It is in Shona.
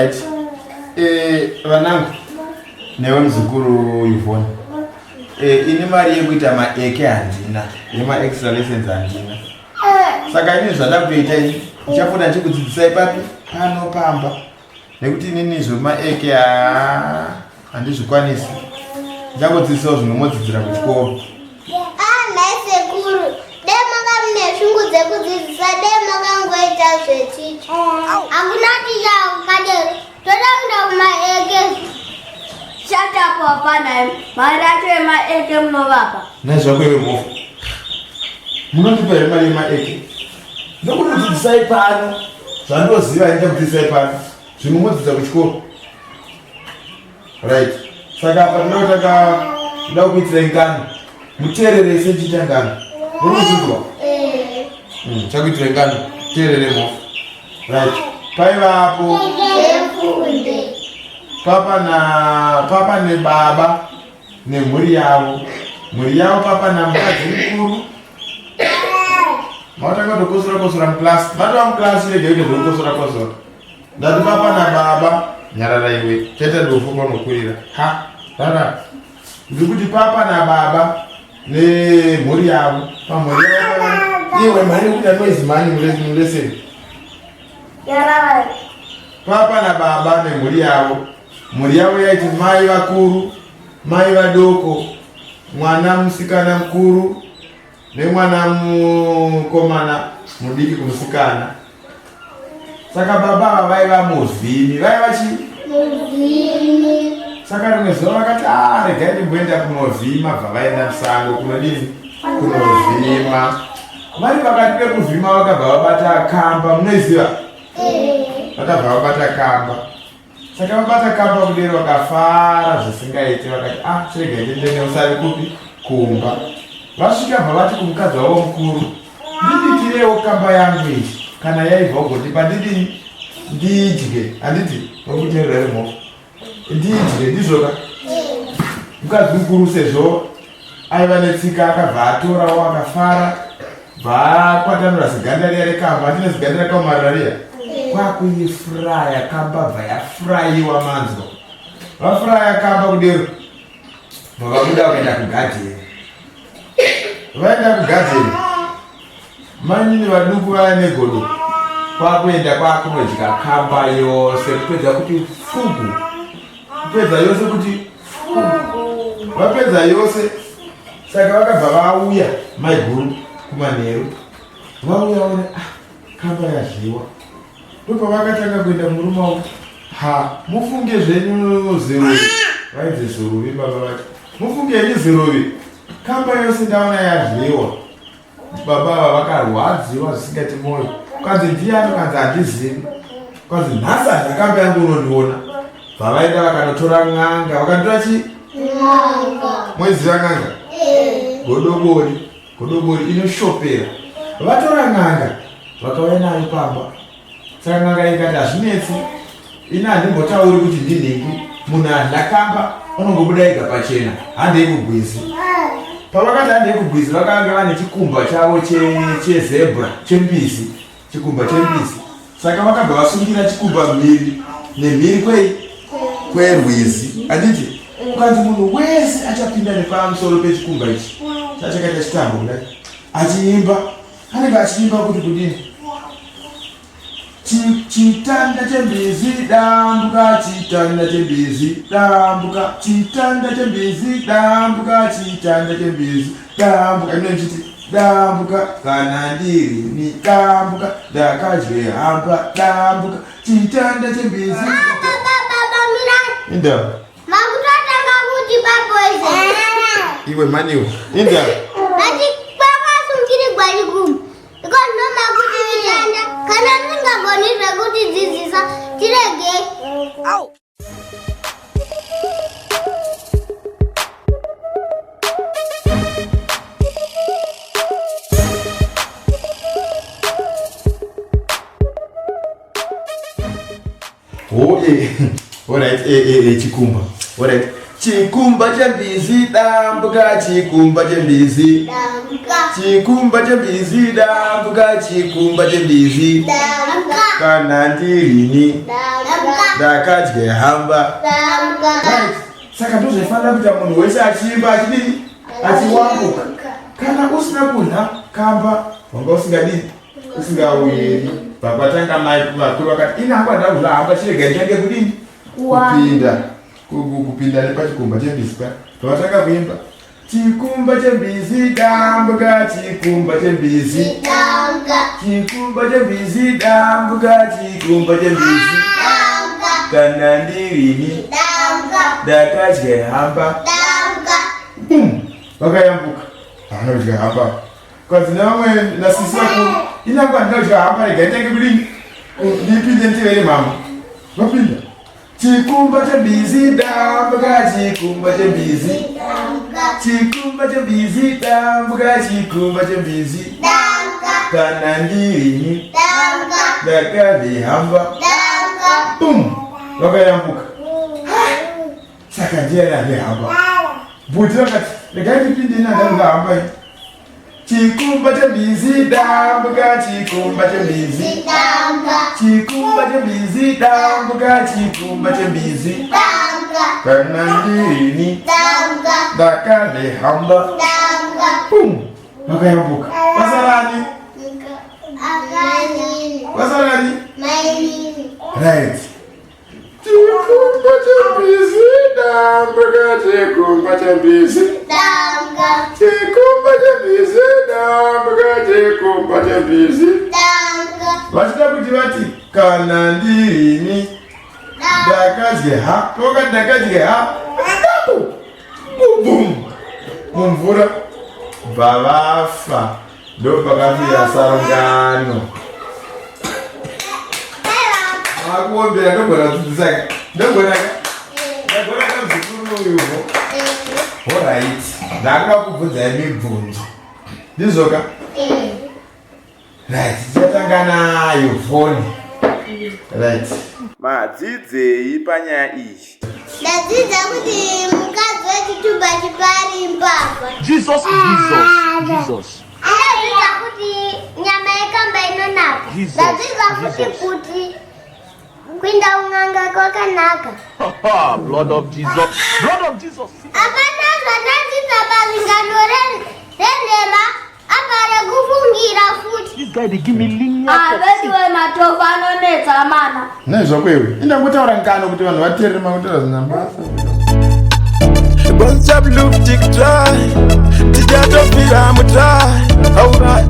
Alright. Eh, vanangu newe muzukuru Yvonne. Eh, ini mari yekuita maeke handina, yema extra lessons handina. Saka ini zvandakutoita ini ndichafunda ndichikudzidzisai papi pano pamba nekuti inini zvemaeke handizvikwanisi. Ndichangodzidzisawo zvinomodzidzira kuchikoro. Ah, nhai sekuru, dai manga mune shungu dzekudzidzisa, dai makangoita zveticha. Hakuna ticha akadero. Toda kuenda kumaeke. Shut up hapana mari yacho yemaeke munovapa. Nhai zvako iwe mhofu. Munondipa here mari yemaeke? Ndokunodzidzisai pano zvandoziva ini ndakudzidzisai pano. Zvimwe modzidza kuchikoro. Right. Saka apa tinoda kutanga ndoda kukuitirai ngano. Muteerere sechiita ngano. Muri kuzvinzwa? Eh. Chakuitirai ngano. Teerere mhofu. Right. Paivapo papa na papa nebaba nemhuri yavo. Mhuri yavo papa namukadzi mukuru. Matanga kutokosora kosora muclass. Matova muclass rega ite zvekukosora kosora. Ndati papa nababa nyarara iwe. Chaita dofo panokurira. Ha, rara. Ndiri kuti papa nababa nemhuri yavo. Pamhuri yavo. Iwe mhani kuita noise mhani muleseni. Nyarara. Papa nababa nemhuri yavo. Mhuri yavo yaiti mai vakuru, mai vadoko, mwana musikana mukuru nemwana mukomana mudiki kumusikana. Saka baba ava vaiva muvhimi, vaiva chi? Muvhimi. Saka rimwe zuva vakati ah, regai ndimboenda kunovhima, bva vaenda musango kunodini? Kunovhima. Vari pakati pekuvhima vakabva vabata kamba, munoiziva? Vakabva vabata kamba. Saka vabata kamba kudero vakafara zvisingaiti, vakati ah, chirega ndiende neusavi kupi? Kumba. Vasvika bva vati kumukadzi wavo mukuru, ndibikirewo kamba yangu iyi, kana yaibva ugondipa ndidini? Ndidye. Handiti nokuteerera here mhofu? Ndidye, ndizvoka? Mukadzi mukuru sezvo aiva netsika akabva atorawo akafara, bva akwatanura ziganda riya rekamba, handina ziganda rakaomarara riya, kwakuifuraya kamba bva yafurayiwa manzwa. Vafuraya kamba kudero bva vabuda kuenda kugadheni. Vaenda kugadheni, mainini vaduku vaya negodo kwakuenda kwakunodya kamba yose, kupedza kuti fugu, kupedza yose kuti fugu, vapedza yose. Saka vakabva vauya maiguru kumanheru, vauya vaona ah, kamba yadyiwa. Ndopavakatanga kuenda murume wavo, ha mufunge zvenyu ziruvi, vainzi ziruvi baba vacho, mufunge henyu ziruvi, kamba yose ndaona yadyiwa. Baba ava vakarwadziwa zvisingaiti mwoyo, kwanzi ndiyani, kwanzi handizivi, kwanzi nhasi handina kamba yangu unondiona. Bvavaenda vakanotora n'anga, vakanotora chi moiziva n'anga godobori, godobori inoshopera. Vatora n'anga vakauya nayo pamba. Saka n'anga ikati hazvinetsi, ini handimbotauri kuti ndinhingi, munhu handina kamba unongobuda ega pachena, handei kugwizi. Pavakati handei kugwizi, vakanga vane chikumba chavo chezebra, chembizi, chikumba chembizi. Saka vakabva vasungira chikumba mhiri nemhiri kwei kwerwizi, handiti? Kukanzi munhu wese achapinda nepamusoro pechikumba ichi chachakaita chitambo kudai achiimba, anenge achiimba kuti kudini? Chitanda chembizi dambuka, chitanda chembizi dambuka, chitanda chembizi dambuka, chitanda chembizi dambuka. Ino ichiti dambuka kana ndirini dambuka, ndakadye hamba dambuka, chitanda chembizi. Baba, baba, mirai. Inda. Makutotanga kuti papoison. Iwe maniwe. Inda. Vati kwakasungirigwa chigumbu. Iko ndoma kuti vitanda kana musingagoni zvekutidzidzisa tiregei. Oh, eh. Alright, eh, eh, eh, chikumba. Alright. Chikumba chembizi dambuka, chikumba chembizi. Chikumba chembizi dambuka, chikumba chembizi. Kana ndirini ndakadye hamba. Right. Saka ndozvaifanira kuita munhu wese achiimba achidii? Achiwambuka. Kana usina kudya kamba wanga usingadii? Usingawiri. Pakwatanga mai vakuru vakati ini hangu handina kudya hamba chirega ndichange kudini? Kupinda. Kupinda nepachikumba chembizi paya. Pavatanga kuimba Chikumba chembizi dambuka, chikumba chembizi. Dambuka. Chikumba chembizi dambuka, chikumba chembizi. Dambuka. Kana ndirini. Dambuka. Ndakadya hamba. Dambuka. Boom. Vakayambuka. Haana kudya hamba. Kwanzi nevamwe nasisi vakuru. Inangwa handina kudya hamba rega nditange kudini? Ndipinde nditevere mama. Vapinda. Chikumba chembizi dambuka, chikumba chembizi. Chikumba chembizi dambuka, chikumba chembizi. Kana ndirini ndakazvihamba. Boom! Vakayambuka. Saka ndiye azvihamba. Bhuti vakati regai ndipinde ini handandahamba ini. Chikumba chembizi dambuka, chikumba chembizi. Chikumba chembizi dambuka, chikumba chembizi. Kana ndirini ndakazvihamba. Boom! Vakayambuka. Vasarani? Vasarani? Right. Chikumba chembizi dambuka, chikumba chembizi. Chikumba chembizi dambuka, chikumba chembizi. Vachida kuti vati kana ndirini ndakadye ha toka ndakadye ha dabu bum mumvura bva vafa ndopakafira sarungano. Makuombera ndogona kudzidzisa ndogona ka ndagona kamuzukuru uyuvo. Alright, ndakuda kubvunzai mibvunzo, ndizvoka? Right, tichatanga nayo foni. Right, madzidzei panyaya iyi? Ndadzidza kuti mukadzi wechituba chipari mbavha. Jesus, Jesus, Jesus. Ndadzidza kuti nyama yekamba inonaka. Jesus, Ndadzidza futi Jesus. kuti kuinda un'anga kwakanaka. Blood of Jesus. Blood of Jesus. Hapana zvandadzidza pazingano renhema apa rekufungira futi. This guy, they give me linear Avesiwe matofu anonetsa mana. Nezvakwewe indangotaura ngano kuti vanhu vateerere makutaura zvinambasa. Bunch up loop tick try. Tijatofira mutry. Aura.